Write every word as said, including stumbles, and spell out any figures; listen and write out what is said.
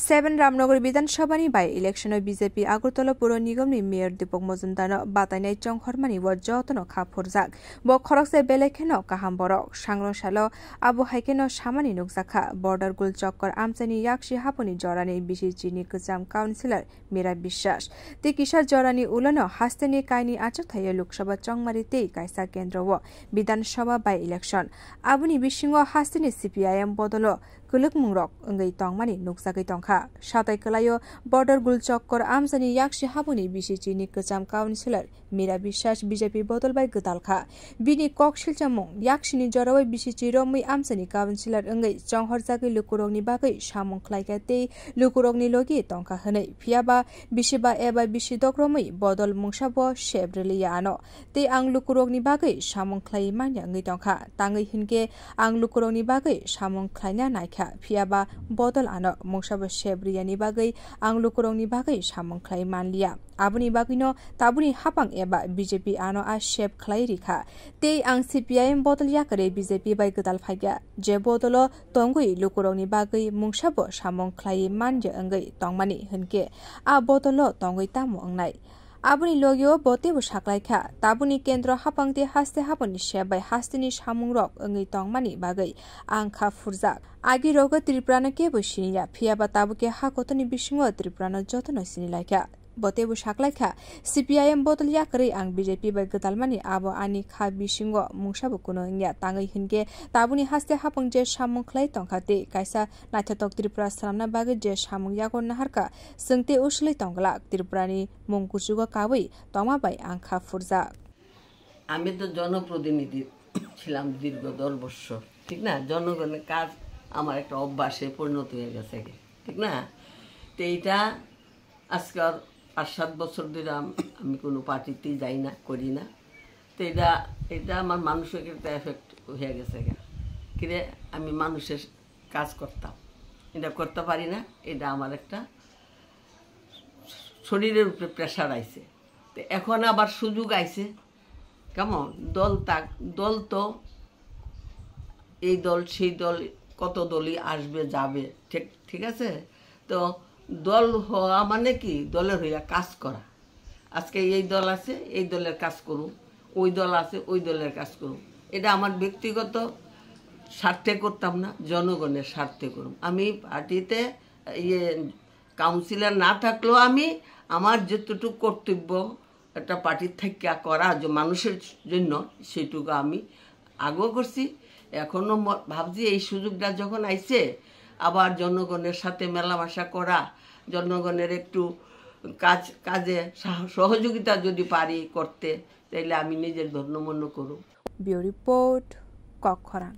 Seven Ramnagar Bidhan Sabhani by election o B J P Agartala Puro Nigam ni Mayor Deepak Majumdar no batainai chonghormani o jotono kha phurjak. Bo khoroksa belai kheno kaham borok. Sangno salo abo hai kheno samani nukjakha. Border Gul Chokkor amchaini yaksi haponi jorani B C C ni kwcham councillor Mira Biswas. Tei kisa jorani ulono hasteni kaini achukthai o Lok Sabha chongmari tei kaisa kendro o Bidhan Sabha by election. Aboni bisingo hasteni C P I M bodolo kwlwkmungrok wngwi tongmani nukjagwi tongkha. Satai kwlaio Border Gul Chokkor amchaini yaksi haponi B C C ni kwcham councillor Mira Biswas B J P bodol bai gwdal kha. Bini kok silchamung yaksini jorao B C C romwi amchaini councillor wngwi chonghorjagwi lukurokni bagwi samung khlaikha tei lukurokni logi tongkha hwnwi. Phiyaba bisiba eba bisi dok romwi bodol mungsabo sep rwliya ano. Tei ang lukurokni bagwi samung khlaiwi manya wngwi tongkha. Tangwi hinkhe ang lukurokni bagwi samung khlaina naikha, phiyaba bodol ano mungsabo sep riyani bagwi ang lukurokni bagwi samung khlaiwi manliya. Aboni bagwino tabuni hapang eba B J P ano a sep khlai rikha. Tei ang C P I M bodol yakarwi B J P bai gwdal phaikha. Je bodolo tongwi lukurokni bagwi mungsabo samung khlaiwi manya wngwi tongmani hinkhe a bodolo tongwi tamo wngnai? Aboni logio bo teibo saklaikha, tabukni kendro hapang tei haste hapangni sep bai hasteni samungrok wngwi tongmani bagwi ang kha phurjak. Agirogo Tripurano kebo siniya, phiyaba tabukhe ha kotorni bisingo Tripurano jotono sinilaikha. Bo teibo saklaikha, C P I M bodol yakarwi ang B J P bai gwdalmani abo ani kha bisingo mungsabo kuno wngya, tangwi hinkhe tabukni haste hapang je samung khlai tongkha tei kaisa naithotok Tripura swnamna bagwi je samung yago naharkha, chwng tei uswlwi tongglak Tripurani mung kuchugo kawi tongma bai ang kha phurjak. আমি তো জনপ্রতিনিধি ছিলাম দীর্ঘ দশ বছর, ঠিক না? জনগণের কাজ আমার একটা অভ্যাসে পরিণত হয়ে গেছে গি, ঠিক না? তো এইটা আজকে আর পাঁচ সাত বছর ধরে আম-, আমি কোনো পার্টিতেই যাই না, করি না। তো এটা, এটা আমার মানসিক একটা এফেক্ট হয়ে গেছে গা। কিরে, আমি মানুষের কাজ করতাম, এটা করতে পারি না, এটা আমার একটা শরীরের উপরে প্রেশার আইছে। তো এখন আবার সুযোগ আইছে, কেমন? দল তাক, দল তো এই দল সেই দল, কত দলই আসবে যাবে, ঠিক, ঠিক আছে? তো দল হওয়া মানে কি? দলের হইয়া কাজ করা। আজকে এই দল আছে, এই দলের কাজ করুন, ওই দল আছে, ওই দলের কাজ করুন। এটা আমার ব্যক্তিগত স্বার্থে করতাম না, জনগণের স্বার্থে করুন। আমি পার্টিতে, ইয়ে, কাউন্সিলর না থাকলেও আমি আমার যতটুকু কর্তব্য একটা পার্টির থাকিয়া করা যে মানুষের জন্য, সেইটুকু আমি আগেও করছি, এখনো ম-, ভাবছি এই সুযোগটা যখন আইছে, আবার জনগণের সাথে মেলামেশা করা, জনগণের একটু কাজ, কাজে সাহ-, সহযোগিতা যদি পারি করতে, তাইলে আমি নিজের ধন্য মনে করব। Bureau Report, Kokkhorang.